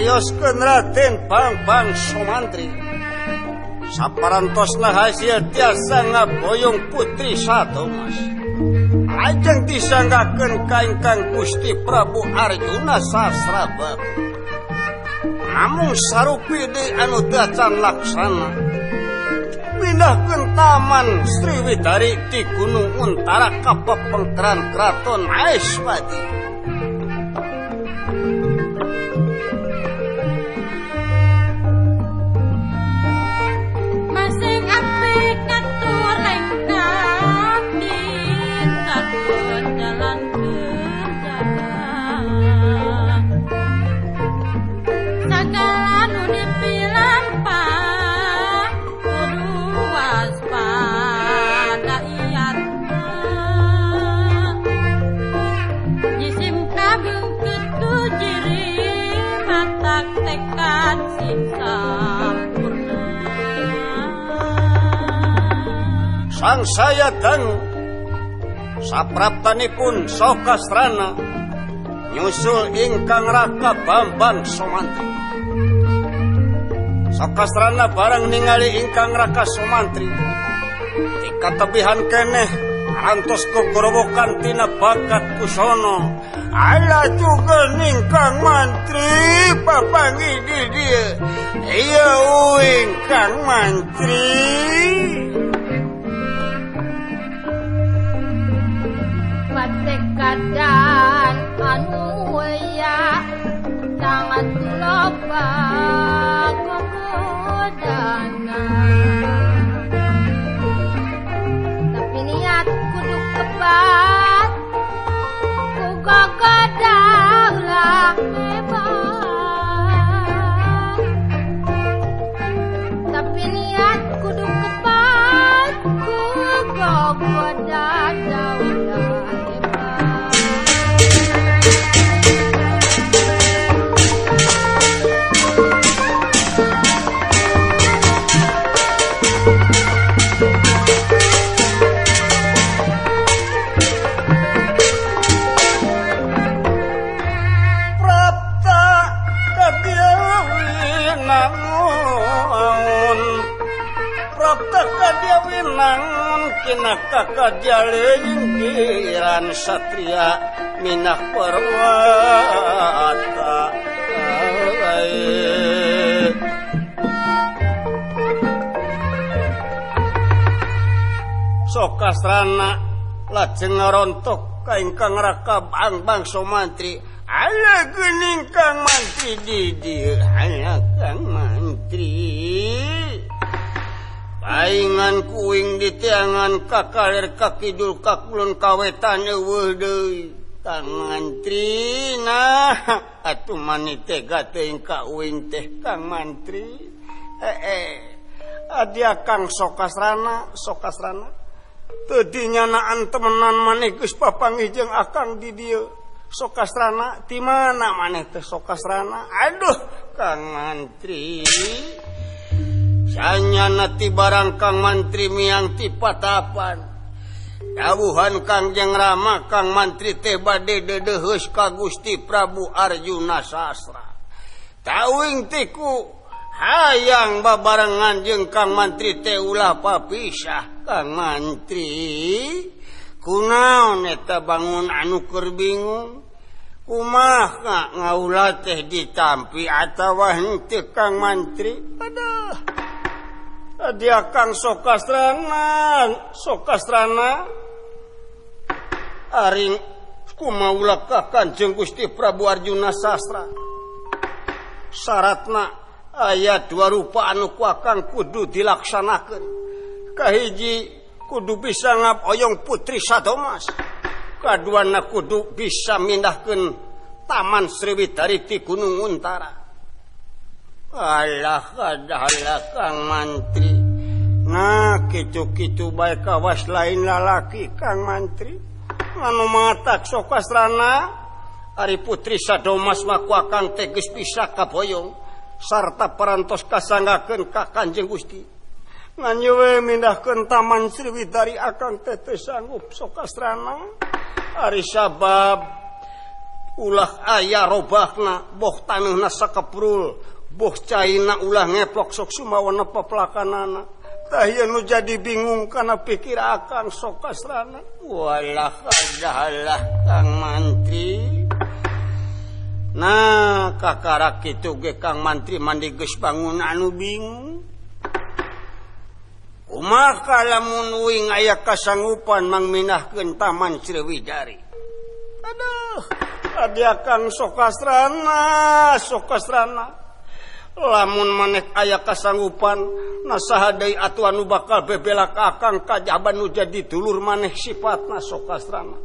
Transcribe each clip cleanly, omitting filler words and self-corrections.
Nyarioskeun Raden Bambang Somantri. Saparantosna hasil tiasa ngaboyong Putri Sadomas. Lajeng disanggakeun ka ingkang Gusti Prabu Arjuna Sasrababu. Namung sarupi deui anu teu acan laksana. Pindahkeun Taman Sriwidari di Gunung Untara ka pepengkeran Kraton Maeswati. Sangsaya dangu sapraptanipun Sokastrana nyusul ingkang Raka Bambang Somantri. Sokastrana bareng ningali ingkang Raka Somantri dikatebihan keneh rantos kegorowokan tina bakat kusono. Ala juga ningkang mantri papangi di dieu. Iya uing Kang Mantri. Patekadan anu ya sangat loba gogodana, tapi niat kudu kebat ku gogoda ulah hebat, tapi niat kudu kebat ku gogoda ulah. Kinaka kajalingkiran satria minak perwata. Sokastrana lajeng ngarontok ka ingkang Raka Bambang Somantri. Ala geuning Kang Mantri di dieu, ala Kang Mantri. Paingan kuing di tiangan kakalir kakidul kakulon kawetan eueuh deui Kang Mantri. Nah atuh mani tega teuing ka uing teh Kang Mantri. Adia Kang Sokastrana, Sokastrana teu dinyanaan temenan maneh geus papanggih jeung akang di dieu. Sokastrana ti mana maneh teh Sokastrana? Aduh Kang Mantri. Sanyana ti barang Kang Mantri miang ti patapan. Dawuhan Kangjeng Rama Kang Mantri teh bade deudeuheus ka Gusti Prabu Arjuna Sastra. Tawing teh ku hayang babarengan jeung Kang Mantri teh ulah papisah Kang Mantri. Kunaon eta bangun anu keur bingung? Kumaha ngaulah teh ditampi atawa henteu Kang Mantri? Aduh. Dia Kang Sokastrana, Sokastrana aring kumaula ka Kanjeng Gusti Prabu Arjuna Sastra. Syaratna aya dua rupa anu ku akang kudu dilaksanakeun. Kahiji kudu bisa ngaboyong Putri Sadomas. Kaduana kudu bisa mindahkeun Taman Sriwidari ti Gunung Untara. Alah adalah Kang Mantri. Nah kitu-kitu bae kawas lain lalaki Kang Mantri. Anu matak Sokastrana ari Putri Sadomas mah ku akang teh geus bisa kaboyong sarta parantos kasanggakeun ka Kanjeng Gusti. Ngan ieu we mindahkeun Taman Sriwidari akang teh teu sanggup Sokastrana. Ari sabab Ulah aya robahna boh taneuhna sakeprul boh caina ulah ngeplok sok sumawana pepelakanana. Tah ieu nu jadi bingung kana pikir akang Sokasrana. Walah adalah Kang Mantri. Nah kakarak kitu ge Kang Mantri mandi geus bangun anu bingung. Kumaha lamun uing aya kasanggupan mangminahkeun Taman Sriwidari. Aduh, adi akang Sokasrana, Sokasrana. Lamun maneh aya kasanggupan, nasaha deui atuh anu bakal bebelak akang kajaba nu jadi dulur maneh sifatna Sokasrana.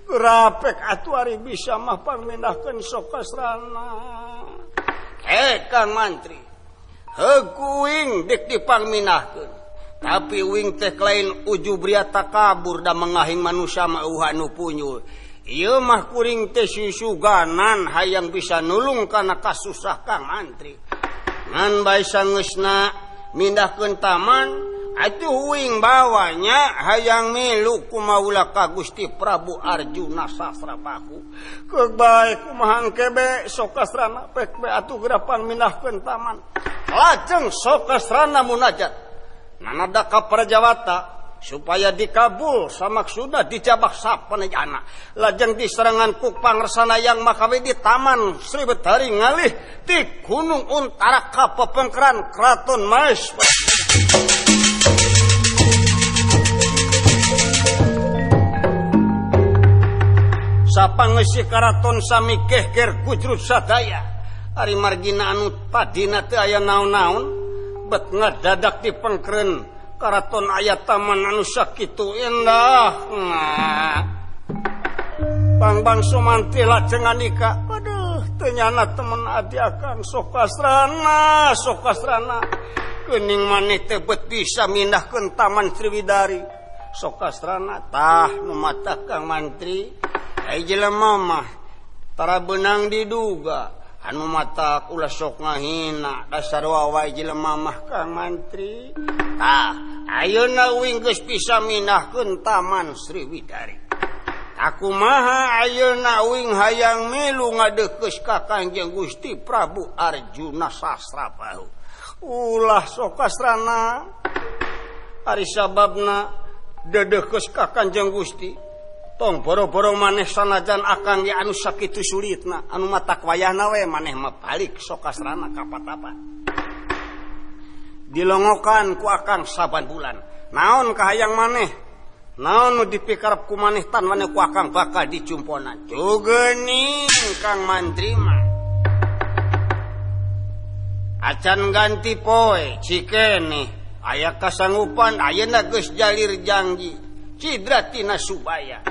Gerapek atuh ari bisa mah pangmindahkeun Sokasrana. Kang Mantri, heug uing dek dipangminahkeun. Tapi uing teh lain ujub ria takabur da mengahing manusia mah eueuh anu punyul. Ieu mah kuring teh susuganan hayang bisa nulung kana kasusah Kang Mantri. Ngan bae sangeusna mindahkeun taman atuh uing bawanya hayang milu kumaula ka Gusti Prabu Arjuna Sasrabahu. Keuk bae kumaha engke be Sokasrana pek be atuh geura pangmindahkeun taman. Lajeng Sokasrana munajat nanada ka Prajawata supaya dikabul samaksudna dijabah sapanejana. Lajeng diserangan ku pangersana yang makawe di Taman Sriwedari ngalih di Gunung Untara ka pepengkeran Kraton Maespati. Sapangeusi karaton sami kehker gujrut sadaya. Ari margina anu tadina teu aya naon-naon bet ngadadak di pengkeren karaton aya taman anu sakitu indah. Nah. Bangbang Sumantri lajeng anika. Aduh, teu nyana temen adi akang Sokasrana, Sokasrana. Geuning maneh teh bet bisa mindahkeun Taman Sriwidari. Sokasrana tah nu matak Kang Mantri. Ai jelema mah tara beunang diduga. Anu matak ulah sok ngahina dasar wae jelema mah Kang Mantri. Tah, ayeuna uing geus bisa mindahkeun Taman Sriwidari. Akumaha ayeuna uing hayang milu ngadeukes ka Kangjeng Gusti Prabu Arjuna Sasrabahu. Ulah Sokasrana ari sababna dedeukes ka Kangjeng Gusti. Tong boro-boro maneh sanajan akang ge anu sakitu sulitna, anu matak wayahna we maneh mah balik Sokasrana ka Patapan. Dilongokan ku akang saban bulan. Naon kahayang maneh? Naon nu dipikarep ku maneh tan maneh ku akang bakal dicumponan. Jugeuning Kang Mantri mah. Acan ganti poe cikene aya kasanggupan ayeuna geus jalir janji. Cidra tina Subaya.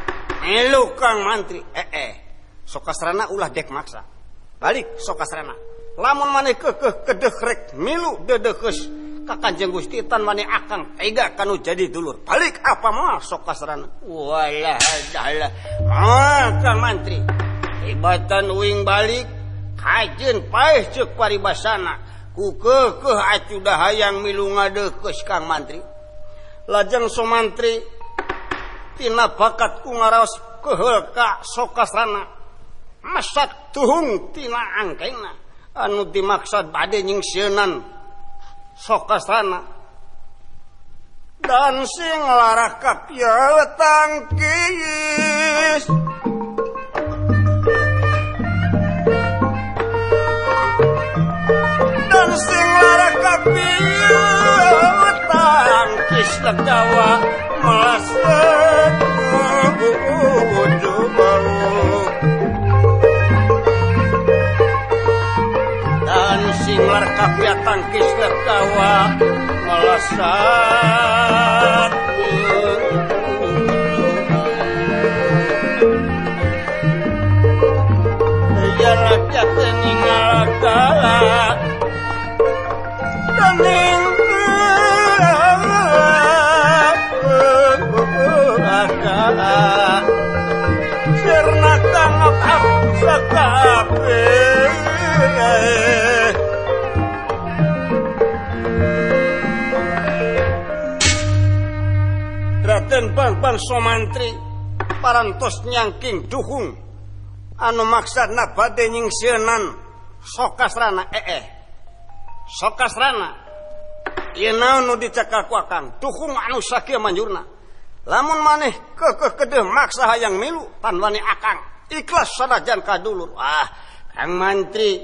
Elu Kang Mantri, Sokasrana ulah dek maksa. Balik Sokasrana. Lamun maneh keukeuh kedeh rek milu dedekeus ka Kanjeng Gusti tan maneh akang tega kanu jadi dulur. Balik apa moal Sokasrana. Walah dalah. Ah Kang Mantri. Ibatan uing balik kajeun paeh ceuk paribasana. Ku keukeuh acudah hayang milu ngadeukes Kang Mantri. Lajeng Sumantri tina bakat ku ngaraos keheul ka Sokasrana masak tuhung tina angkengna anu dimaksad bade nyingsieunan Sokasrana dan sing larakap ya tangkis dan sing larakap ya tangkis legawa melasat dan sing larkap ya tangkis lekawa melasat ya rakyat ninggal kala dening sirna tangap sakape Raden Bangbang Somantri parantos nyangking duhung Anu maksudna bade nyingsieunan Sokasrana Sokasrana ieu naon nu dicekal ku akang dukung anu sakieu manjurna. Lamun maneh keukeuh kedeuh maksa hayang milu tan wani akang ikhlas sanajan ka dulur. Ah, Kang Mantri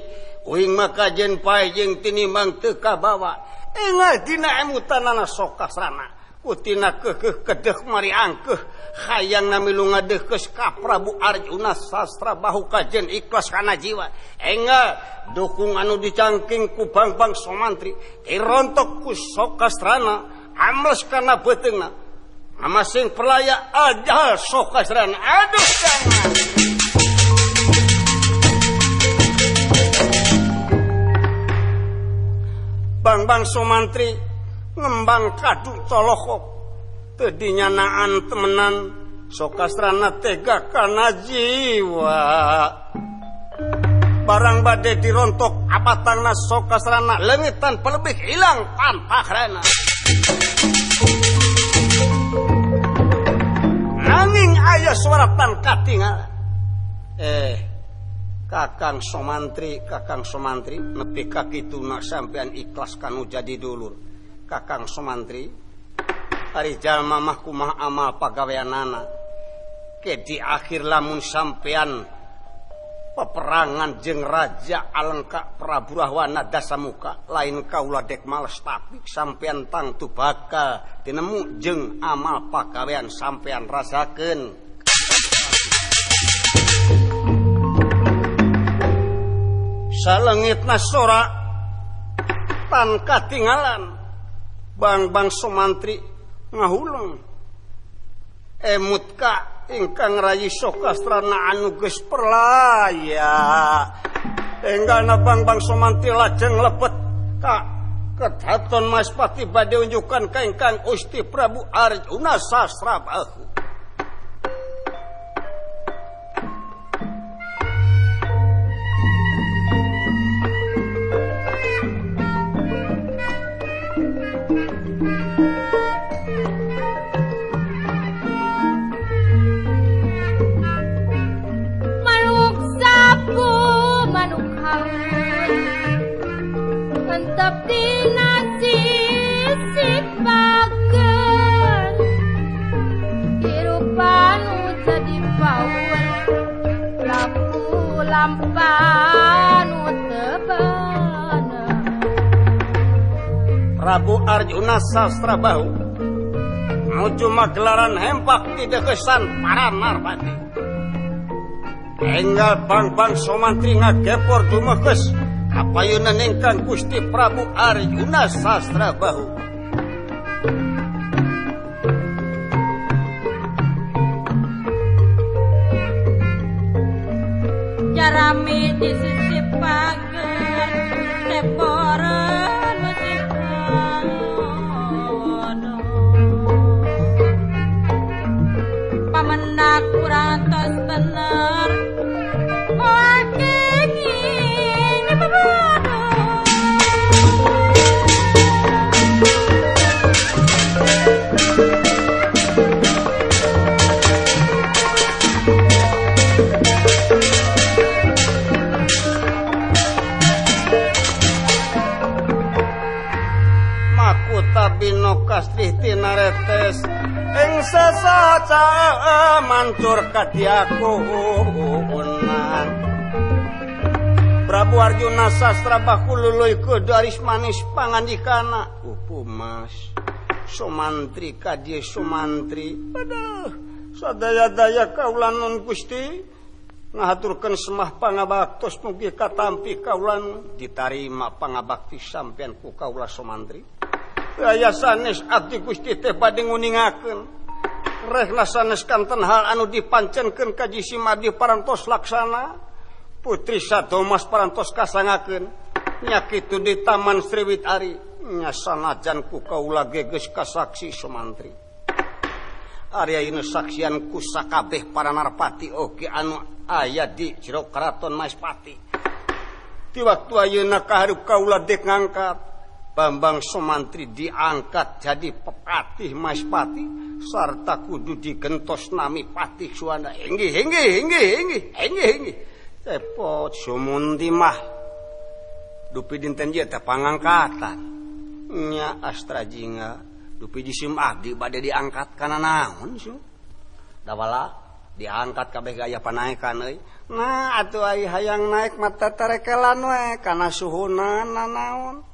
uing mah kajen pae jeung tinimbang teu kabawa. Enggal dina emutanana Sokasrana. Kutina keukeuh kedeuh mari angkeuh hayang milu ngadeukeus ka Prabu Arjuna Sastra Bahu kajen ikhlas kana jiwa. Enggal dukung anu dicangking ku Bangbang Somantri dirontok ku Sokasrana amles kana beuteungna. Amasing perlaya ajal Sokasrana. Aduh jangan. Bangbang Somantri ngembang kadu colohok teu dinyanaan temenan Sokasrana tega kana jiwa. Barang bade dirontok apatangna Sokasrana leungit tanpa lebih hilang pantahrana. Nanging aya suara tan katingal. Kakang Somantri, Kakang Somantri nepi ka kituna sampean ikhlas kanu jadi dulur. Kakang Somantri ari jalma mah kumaha amal pagaweanana. Ke di akhir lamun sampean peperangan jeung Raja Alengka Prabu Rahwana Dasamuka lain kaula dek males tapi sampean tangtu bakal tinemu jeung amal pagawean sampean rasakeun. Salengitna sora tan katingalan Bangbang Somantri ngahuleng emut ka ingkang rayi Sokasrana anu geus perlaya. Enggalna Bangbang Somantri lajeng lebet ka kedaton Maspati bade unjukan ka ingkang Gusti Prabu Arjuna Sastra Bahu. Mantap dina sisi pager hirupanu jadi paul lampu lampanu tebana. Prabu Arjuna Sastra Bahu nuju magelaran hempak di dekesan para narpati. Enggal Bangbang Somantri ngagepor dumekes kapayunan ingkang Gusti Prabu Arjuna Sastra Bahu. Jarami di sisi pager teporan musik pamenak kurang tos bener. Bino kastrih tinaretes ing sesaca mancur kadiakunan. Prabu Arjuna Sastra Bahu luluy daris manis pangandikana. Upumas Somantri kadie Somantri. Aduh sadaya-daya kaula nun Gusti ngahaturkeun semah pangabaktos mugi katampi kaula ditarima pangabakti sampean ku kaula Somantri. Aya sanes abdi Gusti teh bade nguningakeun rehna sanes kanten hal anu dipancenkeun ka jisim abdi parantos laksana. Putri Sadomas parantos kasangakeun nya kitu di Taman Sriwit Ari nya sanajan ku kaula ge geus kasaksi Somantri. Ari ayeuna saksian ku sakabeh para narpati oge anu aya di jero karaton Maespati. Di waktu ayeuna kahareup kaula dek ngangkat Bambang Somantri diangkat jadi pepatih Maespati Sarta kudu digentos nami Patih Suwanda. Inggih inggih inggih inggih inggih inggih. Cepot sumundi mah. Dupi dinten ieu teh pangangkatan. Nya Astra Jingga dupi jisim abdi bade diangkat kana naon su? Dawala diangkat kabeh gaya panaekan euy. Nah atuh ai hayang naik mata tarekelan we kana suhuna nanaon.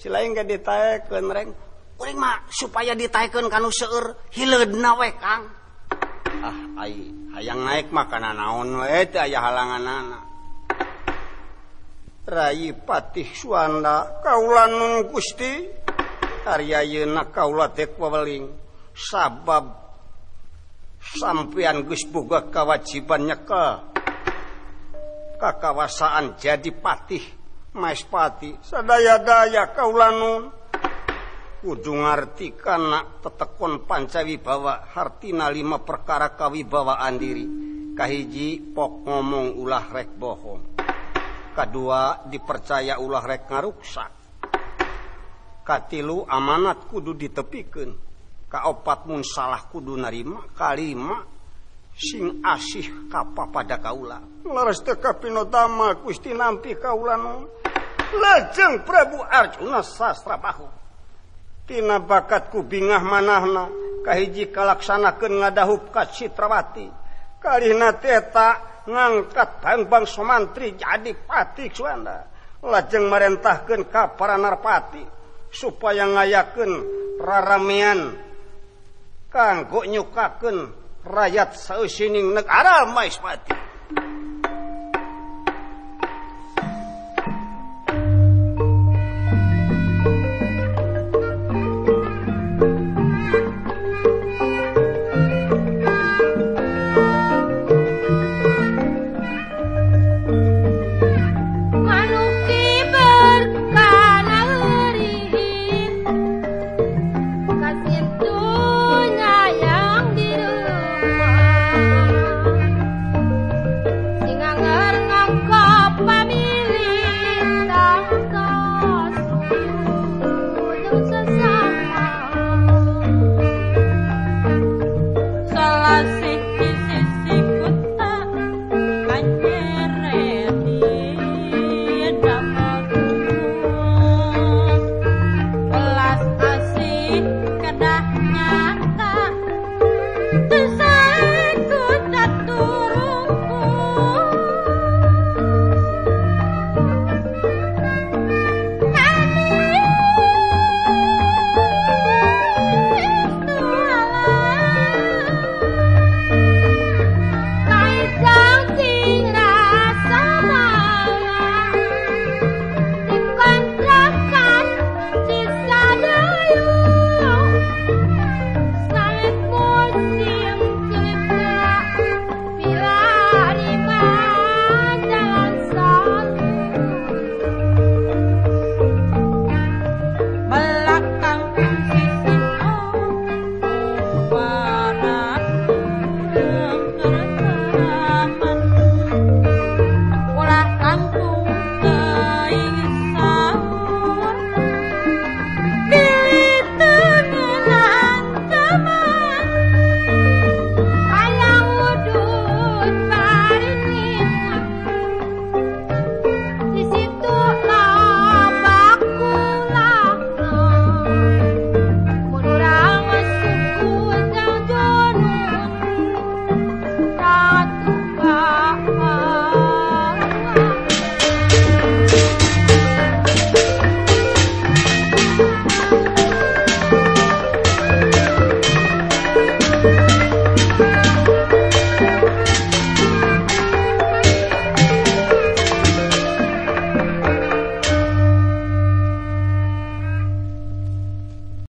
Silain ge ditaekeun reng. Kuring mah supaya ditaekeun kanu seueur hileudna we Kang. Ah ai hayang naik mah kana naon we teu aya halanganana. Rai Patih Suwanda kaula nun Gusti karya yeuna kaula teh weweling sabab sampeyan geus boga kawajiban nyekel kakawasaan jadi patih Maespati sadaya-daya kaula nun kudu ngarti kana tetekon pancawibawa hartina lima perkara kawibawaan diri. Kahiji pok ngomong ulah rek bohong. Kadua dipercaya ulah rek ngaruksak. Katilu amanat kudu ditepikeun. Kaopat mun salah kudu narima. Kalima sing asih kapapada kaula. Leres teu kapinotama Gusti nampi kaula nu. Lajeng Prabu Arjuna Sastrabahu tina bakatku bingah manahna kahiji kalaksanakeun ngadahup ka Citrawati. Kalihna teh eta ngangkat Bangbang Somantri jadi Patih Suwanda. Lajeng marentahkeun ka para narpati supaya ngayakeun raramean kanggo nyukakeun rakyat sausining negara Maespati.